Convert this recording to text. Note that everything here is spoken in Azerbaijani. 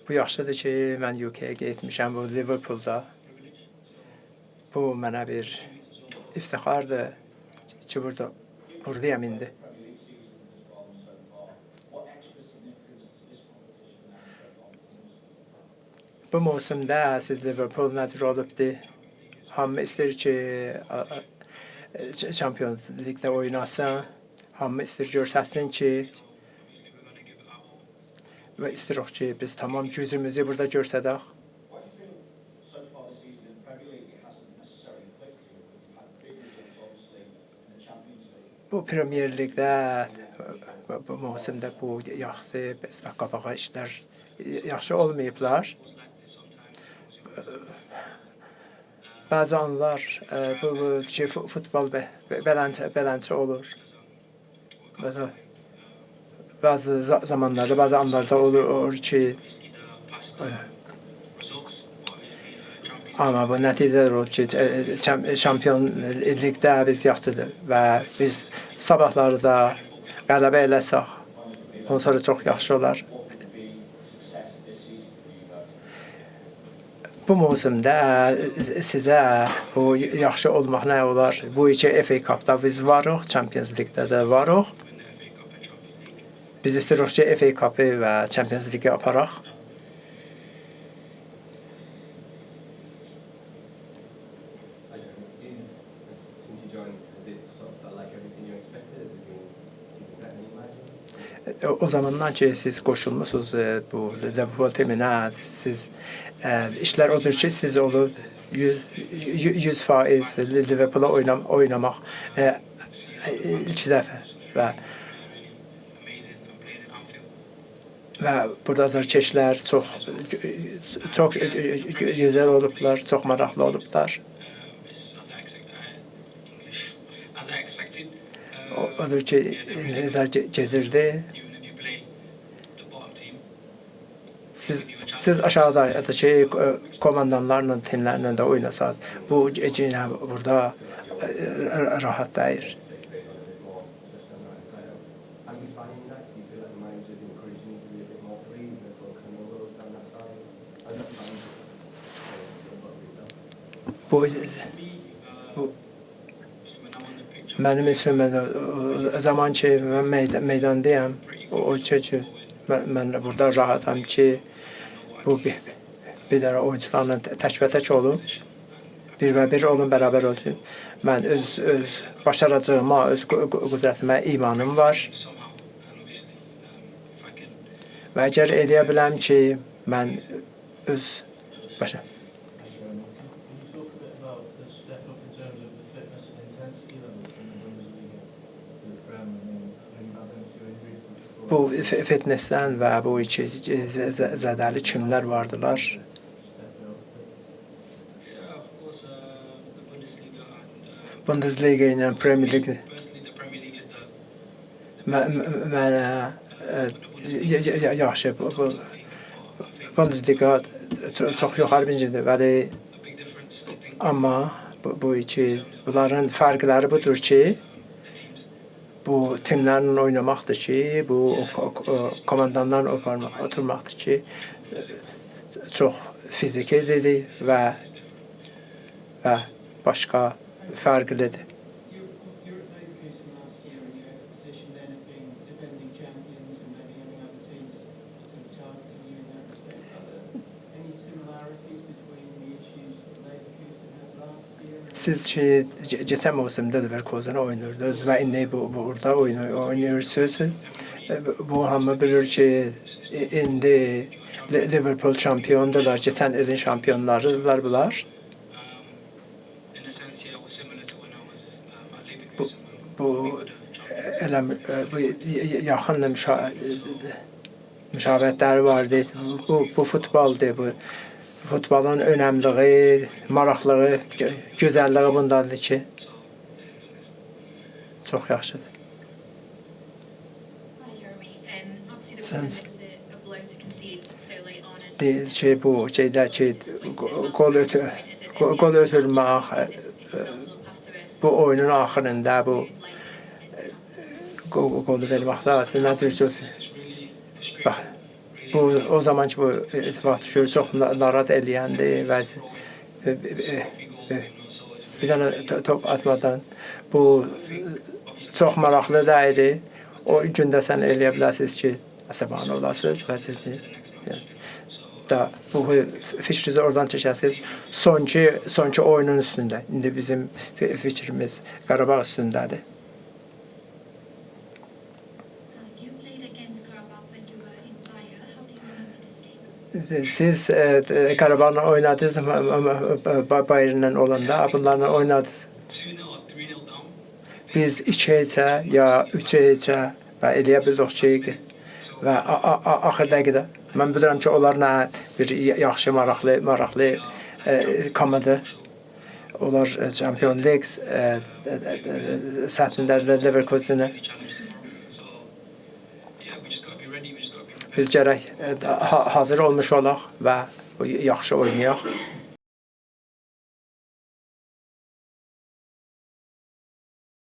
Bu yaxşıdır ki, mən UK-yə getmişəm, bu Liverpoolda. Bu mənə bir iftixardır ki, buradayam indi. Bu mövsümdə siz Liverpool nə cür olubdur? Hamı istəyir ki, Champions League-də oynasın. Hamı istəyir görsəsin ki, və istəyirik ki, biz tamam gücümüzü burada göstərək. Bu Premier Ligdə bu mövsümdə bu yaxşı, biz də qabağa işlər yaxşı olmayıblar. Bəzi anlar bu ki, futbol beləncə olur. Bəzi zamanlarda, bəzi anlarda olur ki, amma bu nəticələr olur ki, Şampion Ligdə biz yaxşıdır və biz sabahları da qələbə eləsək, ondan sonra çox yaxşı olar. Bu mövsümdə sizə bu yaxşı olmaq nə olar? Bu iki FA Cup-da biz varıq, Champions League-də də varıq. Biz istəyirik ki, FA Cup-ı və Champions League-i aparaq. O zamandan ki, siz qoşulmusunuz bu Liverpool timinə, siz işlər odur ki, siz olub 100% Liverpool'a oynamaq ilk dəfə və burada azarkeşlər çox gözəl olublar, çox maraqlı olublar. Odur ki, ingilislər gedirdi. Siz aşağıdakı komandalarla, timlərlə də oynasanız, bu yenə burada rahat deyil. Bu mənim üçün mən o zaman ki, mən meydandayam, o ki, mən burada rahatam ki, bu bir dənə oyuncularla təkbətək olum, bir-bə-bir olun, bərabər olsun. Mən öz başaracağıma, öz qüdrətimə imanım var. Və əgər eləyə biləm ki, mən öz başa. Bu fitnessdən və bu iki zədəli kimlər vardılar? Bundesliga ilə Premier League mənə yaxşı, bu Bundesliga çox yuxarı bincidir, bəli, amma bu iki, bunların fərqləri budur ki, bu timlərlə oynamaqdır ki, bu komandanlarla oturmaqdır ki, çox fizikidir və başqa fərqlidir. Siz ki, keçən mövsümdə Leverkusen'ə oynayırdınız və indi burada oynayırsınız. Bu hamı bilir ki, indi Liverpool şampiyondurlar, keçən ilin şampiyonlarıdırlar bunlar. Bu elə bu yaxın müşayiətləri vardı. Bu futboldur. Bu futbolun önəmliliyi, maraqlığı, gözəlliyi bundadır ki, çox yaxşıdır. Sən deyir ki, bu şeydə ki, qol ötürmək, bu oyunun axırında bu qolu vermək lazım. Nə cür ki, bax, Bu o zaman ki bu ittifaq düşür, çox narahat eləyəndi və bir dənə top atmadan bu çox maraqlı da idi. O gündə sən eləyə bilərsiniz ki, əsəbani olasınız və siz da bu fikrinizi oradan çəkəsiniz. Sonki oyunun üstündə. İndi bizim fikrimiz Qarabağ üstündədir. You played against Qarabağ when you were in Bayer. How do you remember this game? Siz Qarabağla oynadınız Bayernlə olanda, bunlarla oynadınız. 2-0 or 3-0 down. Biz 2-heçə ya 3-heçə və eləyə bildik ki, və axır dəqiqədə mən bilirəm ki, onlar nə bir yaxşı maraqlı komanda. Onlar Champions League səthindədirlər Leverkusenə. Easy challenge tomorrow. So yeah, we just got to be ready. We just got to be prepared. Biz gərək hazır olmuş olaq və yaxşı oynayaq.